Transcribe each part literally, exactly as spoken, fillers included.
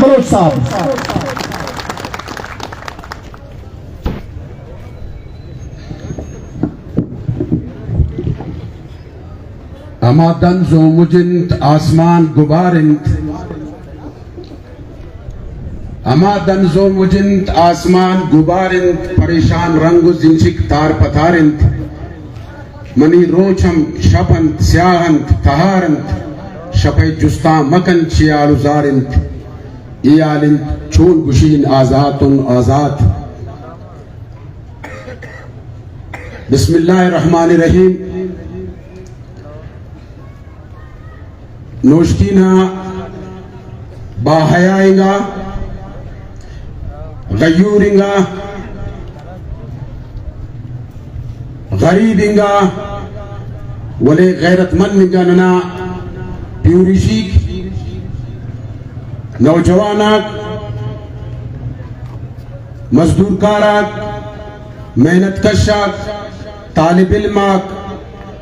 بلوچ صاحب۔ ہما دنز و مجنت آسمان گبار انت، ہما دنز و مجنت آسمان گبار انت، پریشان رنگ و زنچک تار پتار انت۔ منی روچ ہم شپ انت، سیاہ انت، تہار انت، شپئے جستان مکن چے حال و زار انت۔ ای حال انت چون گشین آزاتن آزات۔ بسم اللہ الرحمن الرحیم۔ نوشکی نا باحیا انگا، غیور انگا، غریب انگا، ولے غیرت مند انگا ننا پیہن شیک، نوجوان آک، مزدور کار آک، محنت کش آک، طالب علم آک،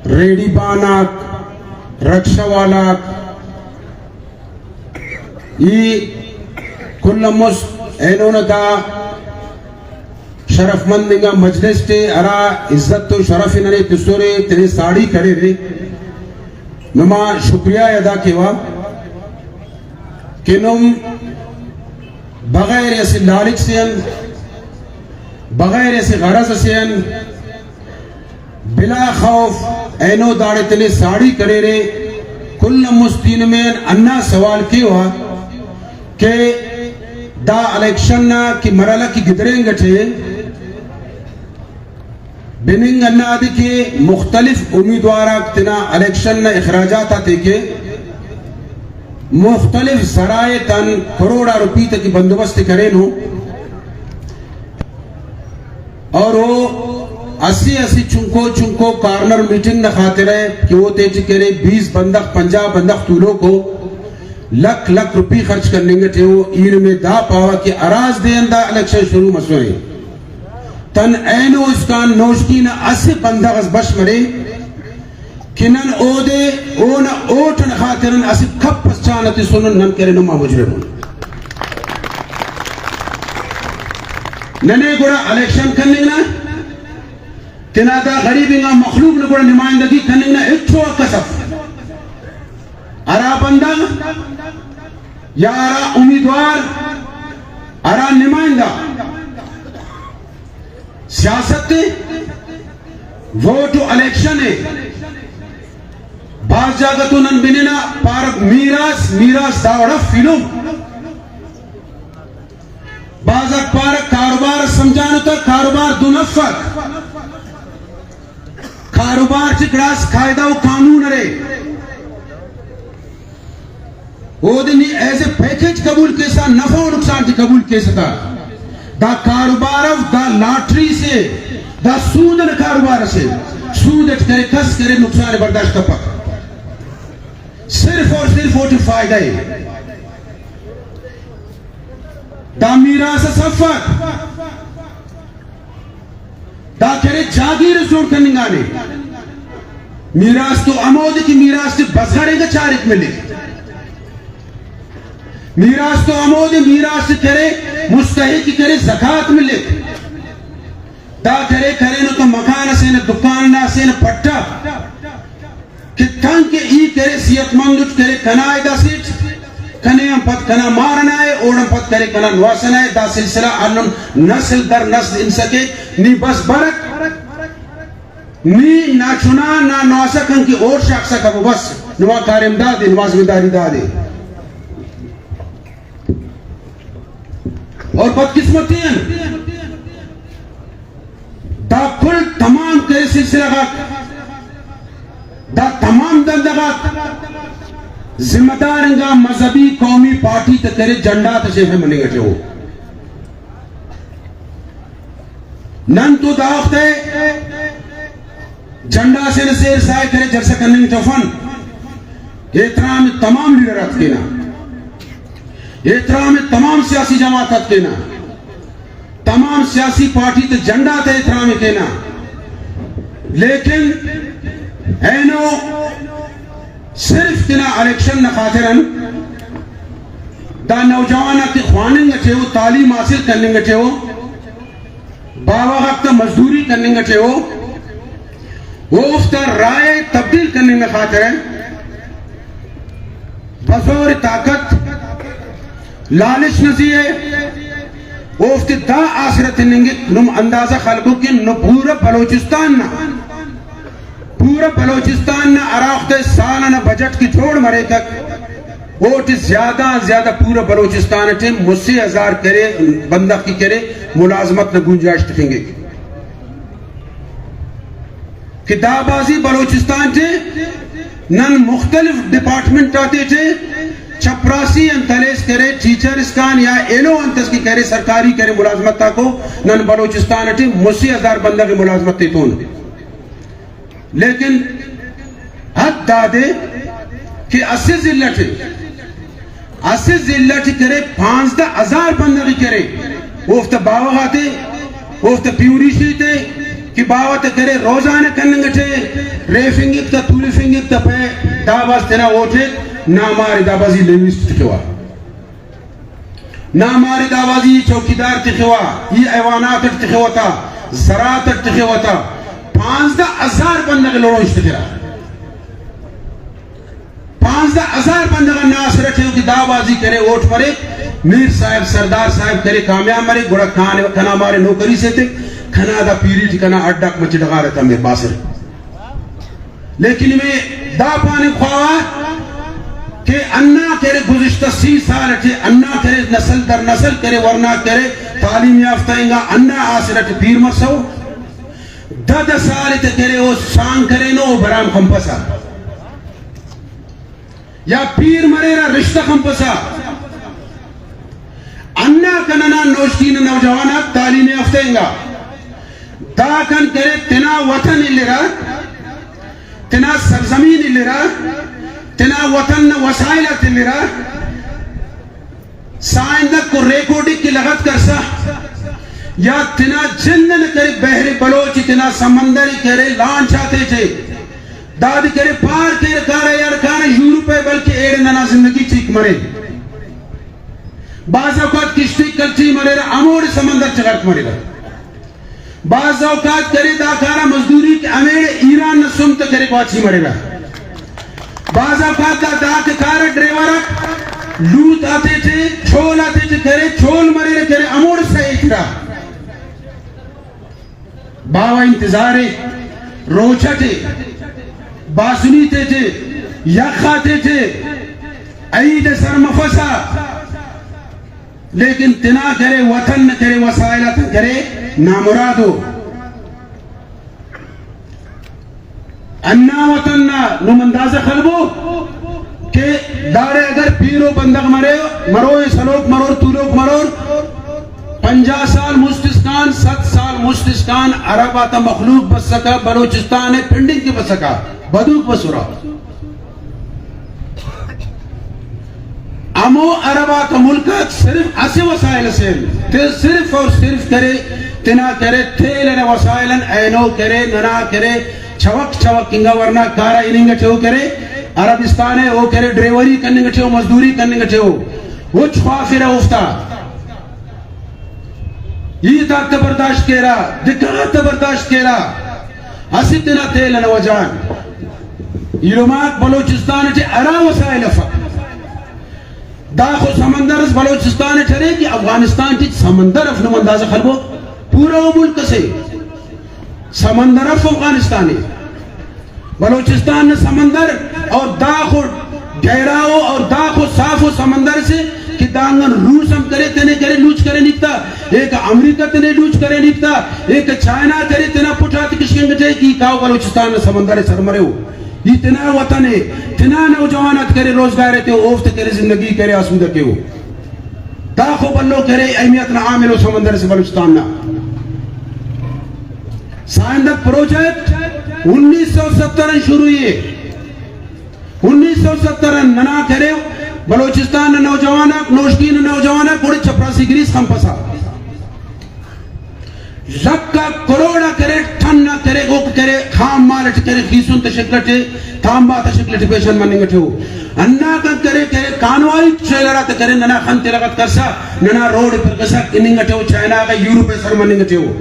ریڑی بان آک، رکشہ والا آک، ای کل آن مست اینو نا دا شرف مند انگا مجلس ٹی ہرا عزت و شرف ننے تسرے، تینے ساڑی کریرے، نما شکریہ ءِ ادا کیوہ کہ نم بغیر اسہ لالچ سے آن، بغیر اسہ غرض سے آن، بلا خوف اینو داڑے تینے ساڑی کریرے۔ کل آن مست ای نمے آن ہندا سوال کیوہ کہ دا الیکشن نا کہ مرحلہ کہ گدرینگ اٹے، بننگ ہندادے کہ مختلف امیدوار آک تینا الیکشن نا اخراجات آتے کہ مختلف ذرائع تان کروڑ آ روپی تیکن بندوبست کرینو، اور او اسہ اسہ چنکو چنکو کارنر میٹنگ نا خاطرہ کہ او تیٹی کرے بیس بندغ، پنجاہ بندغ تولوکو، لکھ لکھ روپی خرچ کننگ اٹی او۔ ای نمے دا پاوہ کہ ہراز دے آن دا الیکشن شروع مسنے، تن اینو اسکان نوشکی نا اسہ بندغ اس بش مرے کہ نن اودے اونا اوٹ انا خاطران اسہ کپ اس چا نا تسنن، نن کرے نما مجرم ان۔ ننے گڑا الیکشن کننگ نا، تینا دا غریب انگا مخلوق نا گڑا نمائندگی کننگ نا ہچو حق اس اف۔ ہرا بندغ یا ہرا امیدوار، ہرا نمائندہ سیاست ءِ، ووٹ و الیکشن ءِ۔ بھاز جاگہ تو نن بننا پارک میراث، میراث داوڑ اف ایلم۔ بھاز آک پارک کاروبار اس سمجھانو تا، کاروبار دن افک۔ کاروبار ٹی گڑاس قاعدہ و قانون ارے۔ اودے نی ایز اے پیکج قبول کیسہ، نفع و نقصان ٹی قبول کیسہ تا۔ دا کاروبار اف، دا لاٹری سے، دا سود نا کاروبار اسے۔ سود اٹ کرے کس کرے نقصان برداشت کپک۔ صرف اور صرف اوٹی فائدہ ءِ۔ دا میراث اس افک۔ دا کرے جاگیر اس جوڑ کننگانے۔ میراث تو ہمودے کہ میراث ٹی بزغڑ انگا چارک ملک۔ میراث تو ہمودے میراث کرے مستحق کرے زکوٰۃ ملک۔ دا کرے کرینو تو مکان اسے نا، دکان نا اسے نا پٹہ۔ کہ تنکہ ای کرے صحت مند اٹ کرے کنا ءِ داسٹ، کنے آن پد کنا مار ئنا ءِ، اوڑان پد کرے کنا نواسہ نا ءِ، دا سلسلہ ہندن نسل در نسل ہنسکے۔ نی بس برک، نی نا چنا نا نواسہ کن کہ اوڑ شاخسا کبو بس، نما کاریم دادے، نما ذمہ داری دادے۔ اور بدقسمتی ان دا کل تمام کرے سلسلہ غاک، دا تمام دھندہ غاک ذمہ دار انگا مذہبی قومی پارٹی تے کرے جھنڈا تے شیفے مننگ اٹی او۔ نن تو دا وخت ءِ جھنڈا سے نا سیر ساہ کرے جلسہ کننگ ٹفن۔ احترام تمام لیڈر آتے کینا، احترام تمام سیاسی جماعت آتے کینا، تمام سیاسی پارٹی تے جھنڈا تے احترام کینا، لیکن اینو صرف تینا الیکشن نا خاطر ان دا نوجوان آتے خواننگ اٹی ءُ، تعلیم حاصل کننگ اٹی ءُ، باوہ غاک تا مزدوری کننگ اٹی ءُ، اوفتا رائے تبدیل کننگ نا خاطر ءِ بزور طاقت لالچ نا زی ءِ اوفتے دا آسرہ تننگک۔ نم اندازہ خلکو کہ نو پورا بلوچستان نا، پورا بلوچستان نا ہرا وخت سال انا بجٹ کہ جوڑ مریکک، اوٹی زیادہ آن زیادہ پورا بلوچستان اٹی مسہ ہزار کرے بندغ کہ کرے ملازمت نا گنجائش تخنگک۔ کہ دا بازی بلوچستان ٹی نن مختلف ڈپارٹمنٹ آتے ٹی چپراسی آن تلیس کرے، ٹیچر اسکان یا ایلو انت اس کہ کرے، سرکاری کرے ملازمت آکو، نن بلوچستان ٹی مسہ ہزار بندغ ملازمت ایتون۔ لیکن حد دادے کہ اسہ ضلع ٹی، اسہ ضلع ٹی کرے پانزدہ ہزار بندغ کرے، اوفتا باوہ غاتے، اوفتا پیوریشی تے کہ باوہ تا کرے روزانہ کننگ ٹی ریفنگک تا، تولفنگک تا پہ دا باز تینا ووٹ ایت، نامار دا بازی لیوسٹ تخوا۔ نامار دا بازی ای چوکیدار تخوا، ای ایوانات اٹ تخوا تا، زراعت اٹ تخوا تا، پانزدہ ہزار بندغ لڑوش تخرا۔ پانزدہ ہزار بندغ نا آسرہ ٹی کہ دا بازی کرے، ووٹ مریک، میر صاحب، سردار صاحب کرے کامیاب مریک، گڑا کان-، کنا مارے نوکری سے تک، کنا دا پیری ٹی کنا اڈ آک مچہ ڈغار تا میر باسر۔ لیکن میں دا پاننگ خواہا کہ انا کرے گزشتہ سی سال ٹی انا کرے نسل در نسل کرے ورنا کرے تعلیم یافتہ انگا انا آسرہ ٹی پیر مسو، دہ دہ سال تے کرے او سانگ کرینو، او برام خنپسہ یا پیر مریرہ رشتہ خنپسہ۔ انا کننا نوشکی نا نوجوان آک تعلیم یافتہ انگا، دا کن کرے تینا وطن الرہ، تینا سرزمین الرہ، تینا وطن نا وسائل آتے الرہ، سائندک و ریکوڈک کہ لغت کرسا یا تینا جند نا کرے بحر بلوچ، تینا سمندر کرے لانچ آتے ٹی داد کرے پار کیر کارہ یار کانہ یورپ ءِ، بلکہ ایڑے ننا زندگی ٹھیک مرے۔ بعض اوقات کشتی کلٹی مریرہ، ہموڑے سمندر ٹی غرق مریرہ۔ بعض اوقات کرے دا کارا مزدوری کہ ہمیڑے ایران نا سم تہ کرے گواچی مریرہ۔ بعض اوقات دا، دا کہ کارہ ڈرائیور آک لوت آتے ٹی، چول آتے ٹی کرے، چول مریرہ کرے، ہموڑے سہ ایترہ۔ باوہ انتظار ءِ، روچہ تے، باسنی تے تے، یخ آتے تے، عید سر مفسا، لیکن تینا کرے وطن نا کرے وسائل آتان کرے نامرادو۔ انا وطن نا نم اندازہ خلبو کہ داڑے اگر پیرو بندغ مرے، مروئے سلوک مرور، تولوک مرور، پنجاہ سال مست اسکان، صد سال مست اسکان عرب آتا مخلوق بسکہ، بلوچستان ءِ پنڈنگ کہ بسکہ، بدوک بسرہ۔ ہمو عرب آتا ملک آک صرف اسہ وسائل اسے ان، تے صرف اور صرف کرے تینا کرے تیل ئنا وسائل ان اینو کرے، ننا کرے چوک چوک انگا ورنا کارہ ہننگ ٹی او کرے، عربستان ءِ او کرے ڈرائیوری کننگ ٹی او، مزدوری کننگ ٹی او، ہچ خوافرہ اوفتا۔ ہیت آک تہ برداشت کیرہ، دکان آک تہ برداشت کیرہ، اسہ تینا تیل ئنا وجہ آن۔ ایلم آک بلوچستان ٹی ہرا وسائل افک، داخو سمندر اس بلوچستان ٹی ارے کہ افغانستان ٹی سمندر اف، نم اندازہ خلبو، پورا او ملک اسے سمندر اف افغانستان ءِ۔ بلوچستان نا سمندر اور داخو گہراؤ اور داخو صافو سمندر سے کہ دانگان روس ہم کرے تینے کرے لوچ کرینیک تا، ایک امریکہ تینے لوچ کرینیک تا، ایک چائنا کرے تینا پٹھاتے کشکنگ ٹی کہ کاو بلوچستان نا سمندر سر مریو۔ ای تینا وطن ءِ، تینا نوجوان آتے کرے روزگار ایتیو، اوفتے کرے زندگی کرے آسودہ کیو۔ داخو بھلو کرے اہمیت نا حامل ءُ سمندر سے بلوچستان نا۔ سائندک پروجیکٹ انیس سو ستر آن شروع ءِ، انیس سو ستر آن ننا کرے بلوچستان نا نوجوان آک، نوشکی نا نوجوان آک گڑے چپراسی گریس خنپسہ۔ لکھ آک کروڑ آک کرے، ٹن آک کرے، اوک کرے، خام مال اٹ کرے، خیسن تا شکل اٹی، تانبہ تا شکل اٹی پیشن مننگ اٹی او۔ ہنداکان کرے کہ کانوائی ٹریلر آتے کرے، ننا خن تلغت کرسا، ننا روڈ پر کسا کننگ اٹے او، چائنا غا یورپ سر مننگ اٹے او۔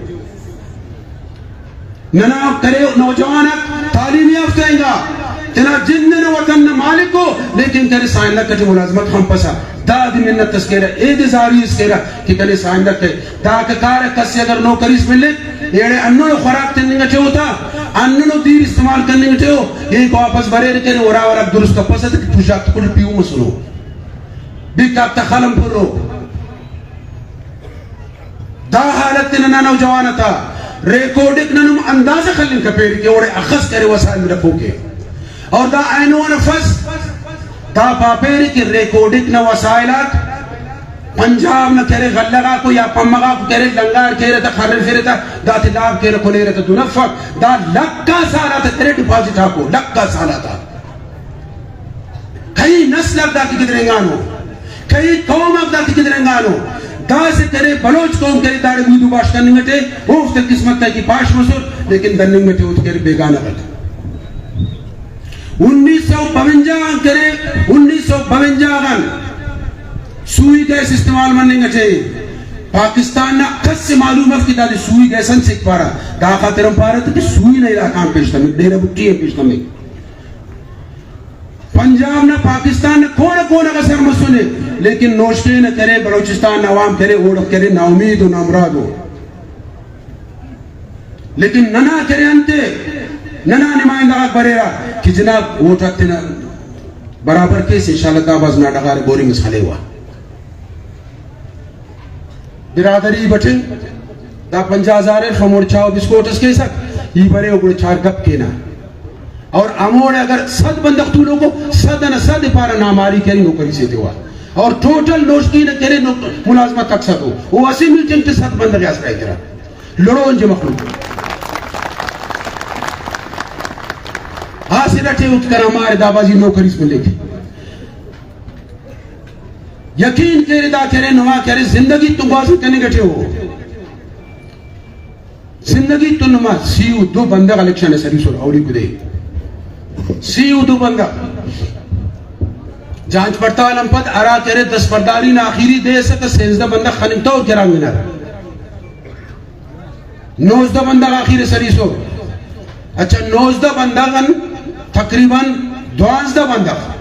ننا کرے نوجوان آک تعلیم یافتہ انگا، تینا جند نا وطن نا مالک او، لیکن کرے سائنک اٹی ملازمت خنپسہ۔ دادے منت اس کیرہ، ایدے زاری اس کیرہ کہ کنے سائنک ءِ۔ داکا کارہ کس ءِ اگر نوکریس ملک، ایڑے ہندنو خوراک تننگ اٹی او تا، ہندنو دیر استعمال کننگ اٹی او، ایک واپس بریر کنے، ورا ورا درست کپسہ تہ پژاک تہ کل پیہو مسنو۔ بکاک تا خلم پرو۔ دا حالت ننا نوجوان تا ریکوڈک نن ہم اندازہ خلنگ کپیری کہ اوڑے اخس کرے وسائل ڈکھوک ءِ۔ اور دا اینو نفس دا پاپیری کہ ریکوڈک نا وسائل آک پنجاب نا کرے غلہ غاکو یا پمہ غاکو کرے لنگار کیرہ تہ خرفرہ تہ داتے لاب کیرہ کلیرہ تہ دن افک۔ دا لکھ آ سال آتا کرے ڈپازٹ آکو، لکھ آ سال آتا۔ کئی نسل آک داٹی گدرینگانو، کئی قوم آک داٹی گدرینگانو۔ داسہ کرے بلوچ قوم کرے داڑے میدو باش کننگ اٹے، اوفتے قسمت ءِ کہ پاش مسر، لیکن دننگ اٹے اوفتے کرے بیگانہ غٹ۔ انیس سو بونجا غان کرے، انیس سو بونجا غان سوئی گیس استعمال مننگ اٹے۔ پاکستان نا کس ءِ معلوم اف کہ دادے سوئی گیس انت سیک پارہ۔ دا خاطر ہم پارہ تہ کہ سوئی نا علاقہ آن پیش تمک، ڈیرہ بگٹی آن پیش تمک۔ پنجاب نا، پاکستان نا کونہ کونہ غا سر مسنے، لیکن نوشکے نا کرے، بلوچستان نا عوام کرے، اوڑکھ کرے، ناامید و نامراد او۔ لیکن ننا کرے انتے، ننا نمائندہ غاک بریرہ کہ جناب ووٹ آک تینا برابر کیس، انشاءاللہ دا بھاز نا ڈغار بورنگ اس خلیوہ۔ برادری بٹن، دا پنجاہ ہزار الف ہموڑے چاء و بسکوٹ اس کیسک، ای برے و گڑا چار گپ کینہ۔ اور ہموڑے اگر صد بندغ تولوکو، صد انا صد پارہ ناماری کری نوکری سے تیوا۔ اور ٹوٹل نوشکی نا کرے نو-، ملازمت اکثر او۔ او اسہ میٹنگ تے صد بندغ اس کائے کرا۔ لڑون جے مخلوق۔ حاصل اٹے ات کنا مارے دا بازی نوکری اس ملک۔ یقین کرے دا کرے نما کرے زندگی تون گوازی کننگ اٹے او۔ زندگی تون نما سی و دو بندغ الیکشن ءِ سریسر اولیکو دے۔ سی و دو بندغ۔ جانچ پڑتال آن پد ہرا کرے دستبرداری نا آخری دے اسکہ سیزدہ بندغ خننگ تو گران منر۔ نوزدہ بندغ آخیر سریسو۔ اچھا، نوزدہ بندغ ان تقریباً دوانزدہ بندغ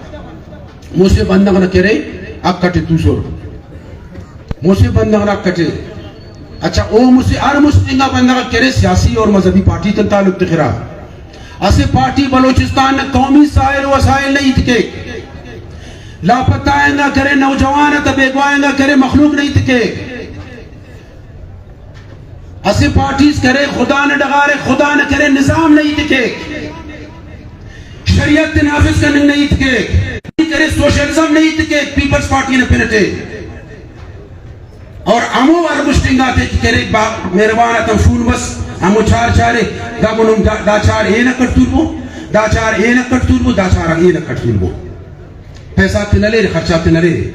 مسہ بندغ نا کرے حق اٹی توسر۔ مسہ بندغ نا حق اٹی۔ اچھا، او مسہ، ہر مسہ انگا بندغ کرے سیاسی اور مذہبی پارٹی تن تعلق تخرا۔ اسہ پارٹی بلوچستان نا قومی ساحل و وسائل نا ہیت کیک۔ لاپتہ انگا کرے نوجوان آتا، بیگواہ انگا کرے مخلوق نا ہیت کیک۔ اسہ پارٹیس کرے خدا نا ڈغار ءِ، خدا نا کرے نظام نا ہیت کیک، شریعت تے نافذ کننگ نا ہیت کیک، کرے سوشلزم نا ہیت کیک، پیپلز پارٹی نا پن اٹے۔ اور ہمو ہر مسٹنگ آتے کہ کرے با-، مہربان آتا فون بس، ہمو چار چارے، دا گنم دا، دا چار اینک اٹ تولبو، دا چار اینک اٹ تولبو، دا چار اینک اٹ تولبو۔ پیسہ آتے نہ لیرے، خرچہ آتے نہ لیرے۔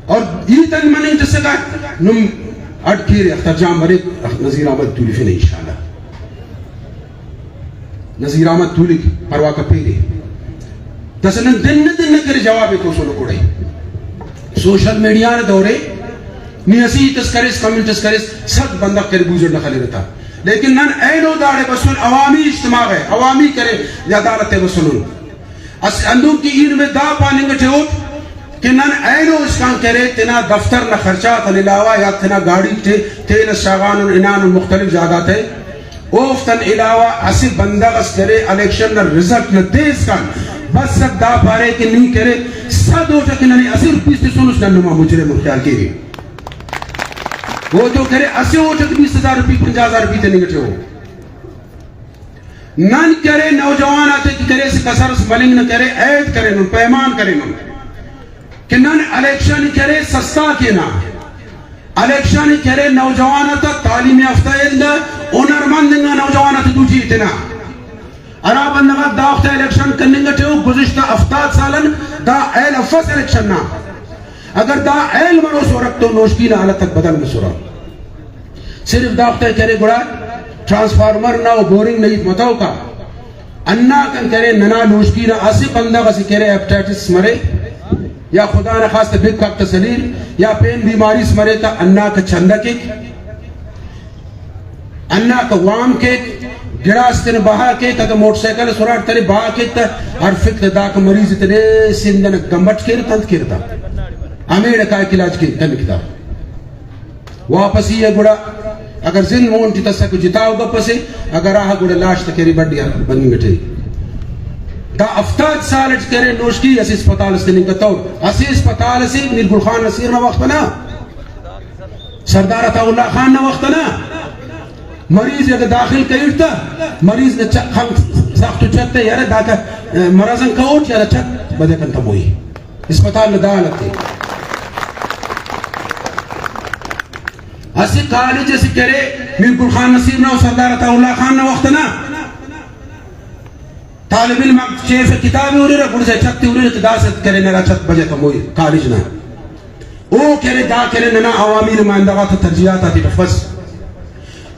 اور ہیت آن مننگ تسکہ نم اڈ کیرے، اختر جان بریک، نذیر احمد تولیفنہ انشاءاللہ۔ نذیر احمد تولک، پرواہ کپیرے۔ داسہ نن دن نہ دن نہ کرے جواب ءِ توسنو گڑے۔ سوشل میڈیا نا دور ءِ، نی اسہ ہیت اس کریس، کمنٹ اس کریس، صد بندغ کرے بوزٹ نہ خلیرہ تا۔ لیکن نن اینو داڑے بسن عوامی اجتماع ءِ، عوامی کرے یا عدالت ءِ بسنن۔ اس ہندن کہ ای نمے دا پاننگ اٹی اٹ کہ نن اینو اسکان کرے تینا دفتر نا خرچہ آتان علاوہ یا تینا گاڑی تے تیل اس شاغانن، ہنانن مختلف جاگہ تے، اوفتان علاوہ اسہ بندغ اس کرے الیکشن نا رزلٹ نا دے اسکان بس دا پارے کہ نی کرے صد ووٹ کہ ننے اسہ روپیس تسونس، نن نما مجرم ان خیال کیرے۔ او تو کرے اسہ ووٹ تے بیس ہزار روپی، پنجاہ ہزار روپی تننگ اٹی او۔ نن کرے نوجوان آتے کہ کرے اسہ کسر اس ملنگ نہ کرے، عہد کرینن، پیمان کرینن کہ نن الیکشن کرے سستا کینہ، الیکشن کرے نوجوان آتا تعلیم یافتہ انگا، ہنر مند انگا نوجوان آتے دوٹی ایتنہ۔ ہرا بندغ آک دا وخت الیکشن کننگ اٹی او، گزشتہ ہفتاد سال ان دا ایل افس الیکشن نا۔ اگر دا ایل مروسورک تو نوشکی نا حالت تک بدل مسرہ۔ صرف دا وخت ءِ کرے گڑا ٹرانسفارمر نا و بورنگ نا ہیت متوکا۔ ہنداکان کرے، ننا نوشکی نا اسہ بندغ اسے کرے، ہیپاٹائٹس مرے یا خدا نخواستہ بک آک تسلیر یا پین بیماری اس مرے تا ہنداکا چندہ کیک، ہنداکا وام کیک، گڑاس تینے بہا کیک، اگہ موٹر سائیکل اس اراٹ تینے بہا کیک تا ہرفک تا داکا مریض تینے سندھ انا گمبٹ کیر تا انت کیر تا ہمیڑا کائک علاج کیک تمک تا۔ واپسی ء گڑا اگر زند مون ٹی تسک جتا ء گپ اسے، اگر آہا گڑا لاش تہ کرے بڈی آ بننگ اٹے۔ دا ہفتاد سال اٹ کرے نوشکی اسہ اسپتال اس تننگ کتو، اسہ اسپتال اسے میر گل خان نصیر نا وخت انا، سردار عطا اللہ خان نا وخت انا مریض اگہ داخل کریٹ تہ مریض نا چ-، خن سخت و چت ء یرہ داکا مرض ان کہوٹ یا چت بدے کن تموئی۔ اسپتال نا دا حالت ء۔ اسہ کالج اسے کرے، میر گل خان نصیر نا و سردار عطا اللہ خان نا وخت انا طالب علم آک چیفہ کتاب ء ہُررہ، گڑا چت ء ہُررہ تہ داسہ کرے ننا چت بجہ کموئی کالج نا۔ او کرے، دا کرے ننا عوامی نمائندہ غاتا ترجیحات آتیٹ افس۔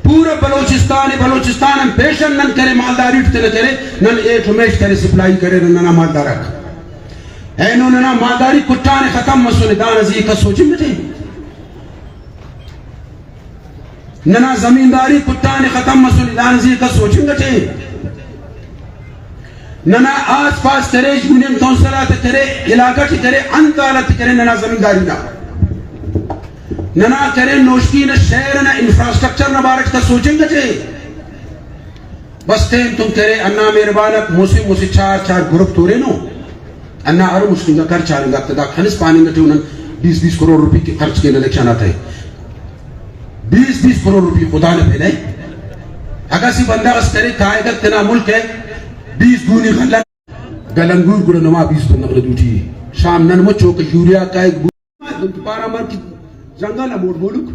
پورا بلوچستان ء، بلوچستان آن پیشن نن کرے مالداری ٹی تینا کرے، نن ایٹ و میٹ کرے سپلائی کرے ننا مالدار آک۔ اینو ننا مالداری کٹانے ختم مسنے، دانا زی کس سوچنگ اٹے۔ ننا زمینداری کٹانے ختم مسنے، دانا زی کس سوچنگ اٹے۔ ننا آس پاس کرے، یونین کونسل آتے کرے، علاقہ ٹی کرے، انت حالت کرے ننا زمینداری نا۔ ننا کرے نوشکی نا شہر انا انفراسٹرکچر نا بارٹ کس سوچنگ اٹے۔ بس تین تون کرے، انا مہربانک مسہ مسہ چار چار گروپ تورینو۔ انا ہر مسہ انگا کر چارنگاک تہ دا خنس پاننگ اٹی نن بیس بیس کروڑ روپی کہ خرچ کین الیکشن آتے۔ بیس بیس کروڑ روپی خدا نے پہنے۔ اگہ اسہ بندغ اس کرے کائے گا تینا ملک ہے، بیس گونی غلہ گلنگور گڑا نما بیس بندغ نا دوٹی۔ شام نن مچو کہ یوریا کائے دن پارہ مر کہ جنگل آ موڑ بولک۔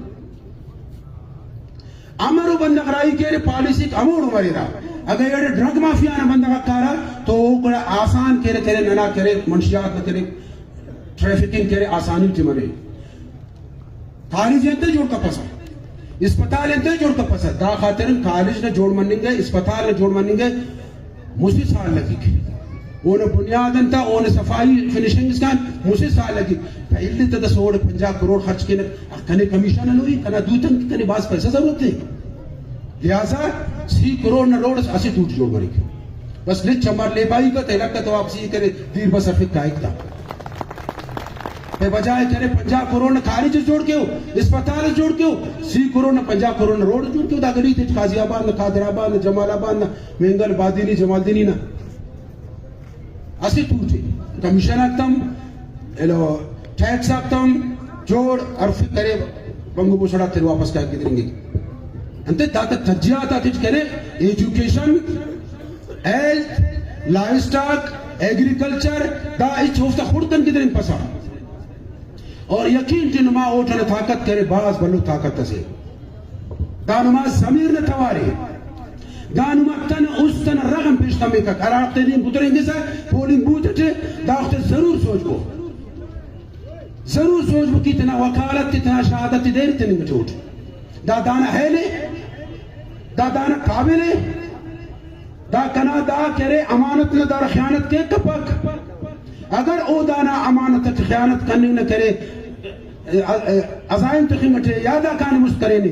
امرو بندغ راہی کیرے، پالیسیک ہموڑو مریرہ۔ اگہ ایڑے ڈرگ مافیا نا بندغ آک کارہ تو او گڑا آسان کیرہ، کرے ننا کرے منشیات نا کرے ٹریفکنگ کرے آسانی ٹی مرے۔ کالج انتئے جوڑ کپسہ، اسپتال انتئے جوڑ کپسہ، دا خاطر ان کالج نا جوڑ مننگ ء، اسپتال نا جوڑ مننگ ء۔ مسہ سال لگک۔ اونا بنیاد انت، اونا صفائی فنیشنگ اسکان مسہ سال لگک۔ پہلے تہ دس اوڑے پنجاہ کروڑ خرچ کینک، کنے کمیشن ہلوئی، کنا دوتن کہ کنے بھاز پیسہ ضرورت ء۔ لہذا سی کروڑ نا روڈ اس اسہ ٹوٹ جوڑ مریک۔ بس لچ امر لیبائی کا تہ علاقہ تو واپسی کرے، دیر بس ارفک کائک تا۔ تے بجائے کرے پنجاہ کروڑ نا کالج اس جوڑ کیو، اسپتال اس جوڑ کیو، سی کروڑ نا پنجاہ کروڑ نا روڈ اس جوڑ کیو، دا گلی تیٹ قاضی آباد نا، قادر آباد نا، جمال آباد نا، مینگل، بادینی، جمالدینی نا۔ اسہ توٹے کمیشن آک تم، ایلو ٹیکس آک تم جوڑ ہرفک کرے، بنگو بوسڑ آک تیرے واپس کائک گدرینگک۔ انتے داتا ترجیحات آتیٹ کرے، education, health, livestock, agriculture, دا ہچ اوفتا خڑتن گدرینگپسہ۔ اور یقین ٹی نما اوٹ انا طاقت کرے، بھاز بھلو طاقت اسے۔ دا نما ضمیر نا توارے۔ دا نما تن است انا رغم پیش تمک۔ ہرا وخت نی گدرینگسہ پولنگ بوتھ اٹے، دا وخت ضرور سوچ بو۔ ضرور سوچ بو کہ تینا وکالت تے، تینا شہادت تے دیر تننگ اٹی اٹ۔ دا دانا اہل ء، دا دانا قابل ء۔ دا کنا دا کہ ارے امانت نا داڑا خیانت کیک کپک۔ اگر او دانا امانت اٹ خیانت کننگ نا کرے، ا-، ا-، عزائم تخنگ اٹے یا دا کانے مست کرینے،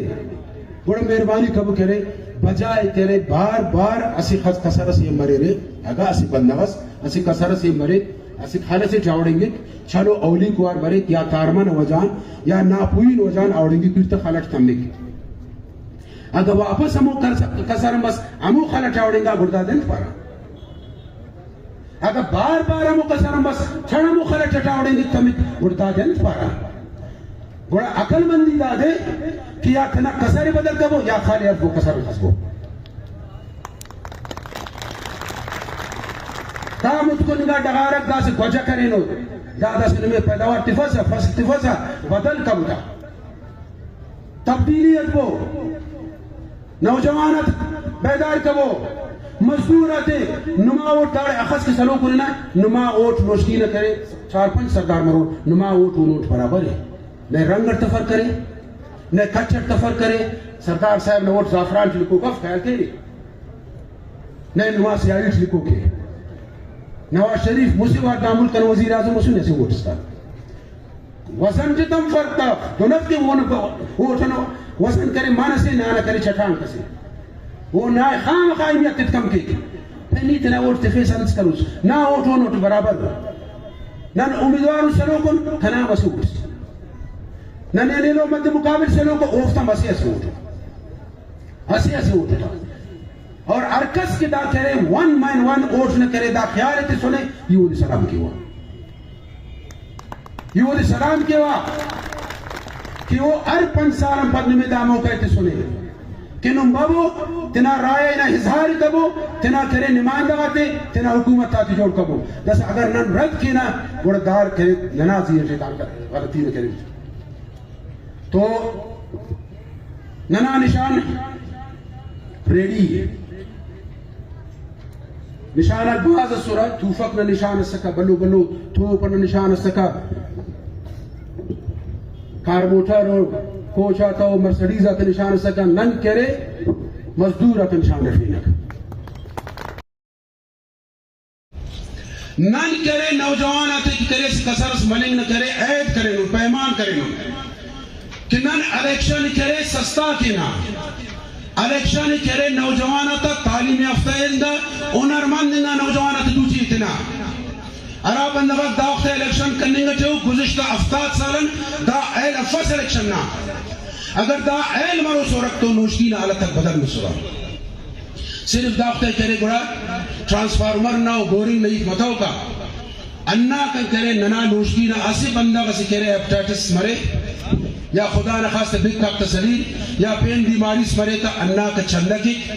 گڑا مہربانی کبو کرے، بجائے کرے بار بار اسہ خس-، کسر اسے مریرے، اگہ اسہ بندغ اس اسہ کسر اسے مرے، اسہ خل اسے ٹی آوڑینگک، چلو اولیکو وار بریک یا کارمہ نا وجہ آن یا ناپوئی نا وجہ آن آوڑینگک، پیر تہ خل اٹ تمک۔ اگہ واپس ہمو کر-، کسر مس، ہمو خل اٹ آوڑینگا، گڑا دادے انت پارہ؟ اگہ بار بار ہمو کسر مس، چڑ ہمو خل اٹ اٹ آوڑینگک تمک، گڑا دادے انت پارہ؟ گڑا عقل مندی دادے کہ یا تینا کسر ء بدل کبو یا خل ء ہلبو، کسر ء خسبو۔ دا متکن انگا ڈغارک داسہ گوجہ کرینو، دا داسہ نمے پیداوار تفسہ، فصل تفسہ، بدل کبو تا۔ تبدیلی اٹ بو، نوجوان آتے بیدار کبو، مزدور آتے۔ نما اوٹ داڑے اخس کہ سلوک ہُرنہ، نما اوٹ نوشکی نا کرے چار پنچ سردار مرور، نما اوٹ او نوٹ برابر ء۔ نئے رنگ اٹ تفر کرے، نئے کچ اٹ تفر کرے۔ سردار صاحب نا اوٹ زعفران ٹی لکھوک اف، خیال کیرے۔ نئے نما سیاہی ٹی لکھوک ءِ۔ نواز شریف مسہ وار دا ملک ئنا وزیر اعظم مسنے، اسہ ووٹ اس تا۔ وزن تتم فرق اف، دن اف کہ اونا ووٹ ئنا وزن کرے من ئسے، نانا کرے چٹانک ئسے۔ او نا خامخا اہمیت تتکم کیک۔ پین نی تینا ووٹ تفیسہ انت کروس؟ نا ووٹ اون ووٹ برابر۔ نن امیدوار اس سلوکن، کنا مسہ ووٹ۔ نن ایلو مد مقابل سلوکو، اوفتا مسہ اسہ ووٹ۔ اسہ اسہ ووٹ اٹا۔ اور ہر کس کہ دا کرے ون مین ون ووٹ نہ کرے، دا خیال ءِ تسنے، ای اودے سلام کیوہ۔ ای اودے سلام کیوہ کہ او ہر پنچ سال آن پد نمے دا موقع ءِ تسنے کہ نم ببو، تینا رائے نا اظہار کبو، تینا کرے نمائندہ غاتے تینا حکومت آتے جوڑ کبو۔ داسہ اگر نن رد کینہ، گڑا دار کرے ننا زی اٹی دار غلطی نا کرے۔ تو ننا نشان ریڑی ءِ۔ نشان آک بھاز اسرہ، توفک نا نشان اسکہ، بھلو بھلو توپ نا نشان اسکہ، کار موٹر و کوچ آتا و مرسڈیز آتا نشان اسکہ۔ نن کرے مزدور آتا نشان رفینک۔ نن کرے نوجوان آتے کہ کرے کسر اس مننگ نہ کرے، عید کرینن، پیمان کرینن کہ نن الیکشن کرے سستا کینا، الیکشن کرے نوجوان آتا تعلیم یافتہ انگا، ہنر مند انگا نوجوان آتے دوٹی تینا۔ ہرا بندغ آک دا وخت الیکشن کننگ اٹی ءُ، گزشتہ ہفتاد سال آن دا ایل افس الیکشن نا۔ اگر دا ایل مروسرک تو نوشکی نا حالت آک بدل مسرہ۔ صرف دافتے کرے گڑا ٹرانسفارمر نا و بورنگ نا ہیت متوکا۔ ہنداکان کرے ننا نوشکی نا اسہ بندغ اسے کرے ہیپاٹائٹس مرے یا خدا نخواستہ بک آک تسلیر یا پین بیماریس مرے تا ہنداکا چندہ کیک،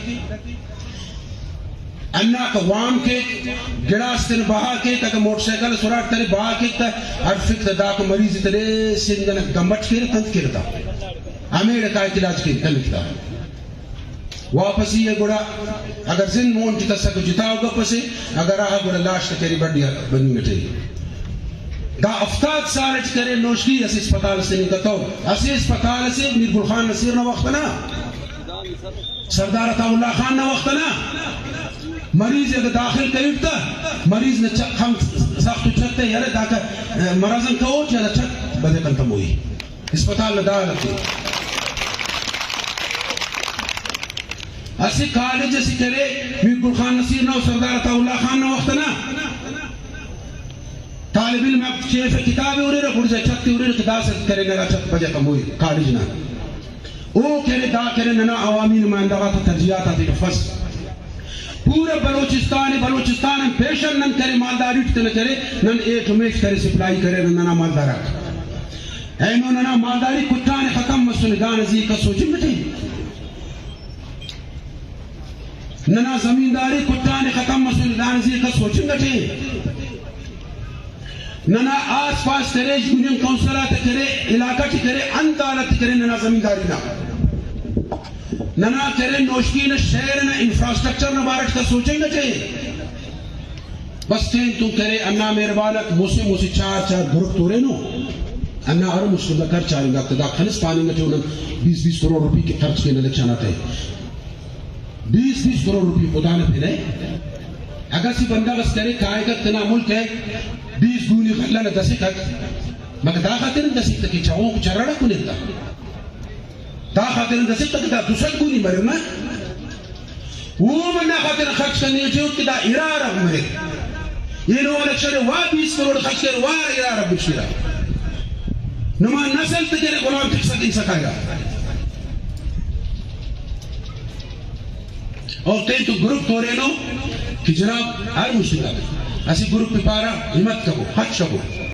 ہنداکا وام کیک، گڑاس تینا بہا کیک، اگہ موٹر سائیکل اس اراٹ ترے بہا کیک تا ہرفک تا داکا مریض تینے سندھ ئنا گمبٹ کیرہ تنت کیرہ تا ہمیڑا کائک علاج کیک کنک تا۔ واپسی ءِ گڑا اگر زند مون ٹی کسک جتا ءُ گپ اسے، اگر آہا گڑا لاش تہ کری بڈی بننگ اٹی۔ دا ہفتاد سال اٹ کرے نوشکی اسہ اسپتال اسے نن کتو، اسہ اسپتال اسے میر گل خان نصیر نا وخت نا، سردار عطا اللہ خان نا وخت نا مریض اگہ داخل کریٹ تہ مریض نا چک ہم سخت چک تے یرے داکا مرض ان کہو چہ چک بدے کن تموئی۔ اسپتال نا دا حالت ءِ۔ اسہ کالج اسے کرے میر گل خان نصیر نا و سردار عطا اللہ خان نا وخت نا، طالب علم آک چیفہ کتاب ءِ ہُررہ، گڑزا چھت ءِ ہُررہ کہ داسہ کرے ننا چھت بجا کموئی کالج نا۔ او کرے دا کرے ننا عوامی نمائندہ غاتا ترجیحات آتے ٹفس۔ پورا بلوچستان ءِ، بلوچستان آن پیشن نن کرے مالداری ٹی تینا کرے، نن اے ٹمیش کرے سپلائی کرے ننا مالدار آک۔ اینو ننا مالداری کٹانے ختم مسنے، دانا زی کس سوچنگ اٹی۔ ننا زمینداری کٹانے ختم مسنے، دانا زی کس سوچنگ اٹی۔ ننا آس پاس کرے، یونین کونسل آتے کرے، علاقہ ٹی کرے، انت حالت کرے ننا زمینداری نا۔ ننا کرے نوشکی نا شہر نا انفراسٹرکچر نا بارٹ کس سوچنگ اٹی۔ بس تین تون کرے، انا مہربانک مسہ مسہ چار چار گروپ تورینو۔ انا ہر مسہ بندغ کر چارنگاک تہ دا خنس پاننگ اٹی اونا بیس بیس کروڑ روپی کہ خرچ کین الیکشن آتے۔ بیس بیس کروڑ روپی خدا نا پن ءِ۔ اگہ اسہ بندغ اس کرے کائکہ تینا ملک ءِ بیس گونی غلہ نا دسکک، مگر دا خاطر دسکک کہ چغوک چرڑ کننگ تا۔ دا خاطر دسکک کہ دا دو سد گونی مرے نا۔ او بندغ خاطر خرچ کننگ ٹی کہ دا ارا عرب مرے۔ اینو الیکشن وا بیس کروڑ خرچ کر وا ارا عرب بشیرا۔ نما نسل تہ کرے غلام تک سکن سکائے۔ اور تین تو گروپ تورینو کہ جناب ہر مشکل اسہ گروپ پارا ہمت کبو، خرچ کبو۔